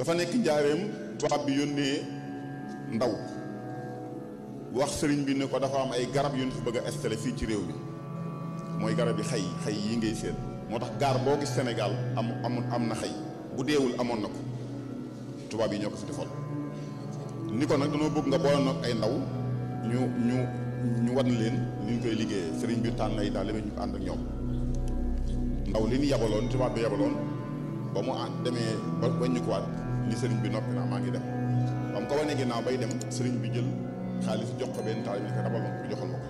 dafa nekk njaareem tubaab bi yónnee ndaw wax sëriñ bi ne ko dafa am ay garab yu ñu fi bëgg a installé fii ci réew bi mooy garab yi xay yi ngay seen moo tax gaar boo gis Sénégal am na xay bu deewul amoon na ko tubaab yi ñoo ko fi defoon ni ko nag dañoo bëgg nga boole nag ay ndaw ñu wan leen ni ñu koy liggéeyee sëriñ bi tànn ay daal ñu ànd ak ñoom ndaw li ñu yabaloon tubaab bi yabaloon ba mu demee ba ñu ko waat ni sëriñ bi noppi naa maa ngi dem ba mu ko wane ginnaaw bay dem sëriñ bi jël xaalis jox ko benn taal bi ne ko dabal ma ko joxal ma ko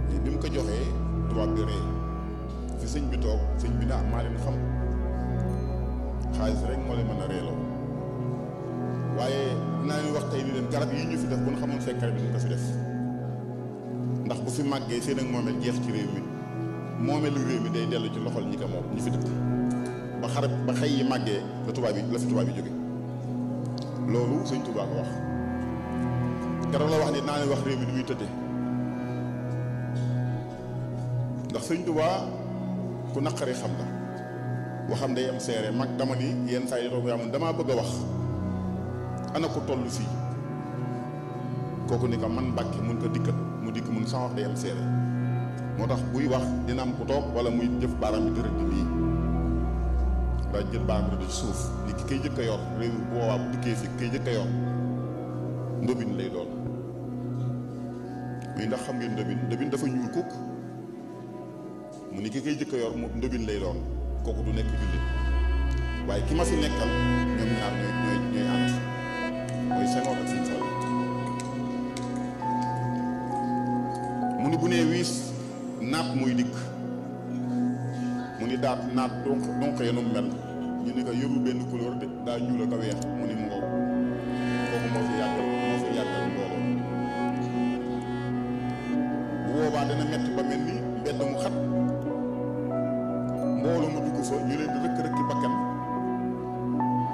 mais bi mu ko joxee tubaab bi ree fi sëñ bi toog sëñ bi ne maa leen xam xaalis rek moo leen mën a reeloo waaye naa leen wax tey ni leen garab yi ñu fi def bu ñu xamoon secret bi ñu ko fi def ndax bu fi màggee seen ak moomeel jeex ci réew mi moomeelu réew mi day dellu ci loxol ñi ko moom ñi fi dëkk ba xarab ba xëy yi màggee la fi tubaab yi jóge loolu sëñ Tuubaa ko wax keroog la wax ni naa leen wax réew mi ni muy tëddee ndax sëñ Tuubaa ku naqari xam la waxam day am seere mag dama ni yenn saa yi toog yaa mun damaa bëgg a wax ana ko toll fii kooku ni ko man Mbàkke mun ko dikkat mu dikk mun sama wax day am seere moo tax buy wax dina am ku toog wala muy jëf baaraam bi dërët di lii daa jël baaraam bi ci suuf ni ki kay jëkk a yor réew mi bu boobaa bu dikkee fi kay jëkk a yor ndobin lay doon muy ndax xam ngeen ndobin dafa ñuul kukk mu ni ki kay jëkk a yor mu ndobin lay doon kooku du nekk jullit waaye ki ma fi nekkal ñoom ñaar ñooy ànd mooy Senghor ak Sëñ Fallu mu ni bu nee wiis naat muy dikk mu ni naat donc yenu mel ñu ni ko yorul benn couleur de daa ñuul ak a weex mu ni mu ngow kooku moo fi yàggal mbooloo bu boobaa dana metti ba mel ni mbedd mu xat mbooloo mu dugg fa ñu leen di rëkk-rëkki bakkan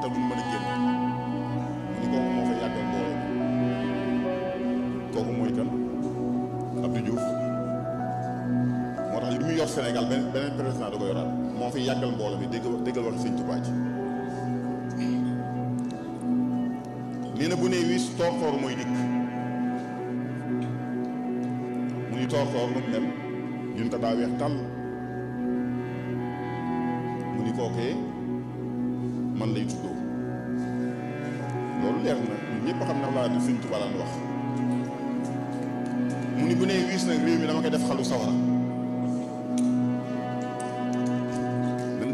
te duñ mën a génn mu ni kooku moo fa yàggal mbooloo kooku mooy kan Abdou Diouf moo tax li muy yor Sénégal beneen président da ko yoraat moo fi yàggal mbooloo mi déggal wax Sëñ Tuubaa ci nee na bu nee wii toor mooy dikk mu ni toor lu mu mel ñun ko daa weex tàll mu ni kookee man lay tuddoo loolu leer na ñun ñëpp xam na laa di Sëñ Tuubaa daan wax mu ni bu nee wiis nag réew mi dama koy def xalu sawara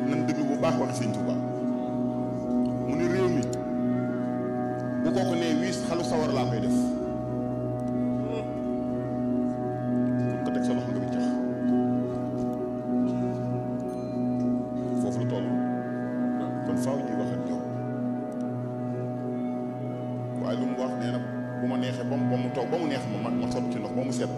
nan déglu bu baax wax Sëñ Tuubaa mu ni réew mi bu kooku nee wiis xalu sawara laa koy def ko teg sa loxo nga bi jax foofu la toll kon faaw ñuy wax ak ñoom waaye lu mu wax nee na bu ma neexee ba mu toog ba mu neex ma sotti ci ndox ba mu set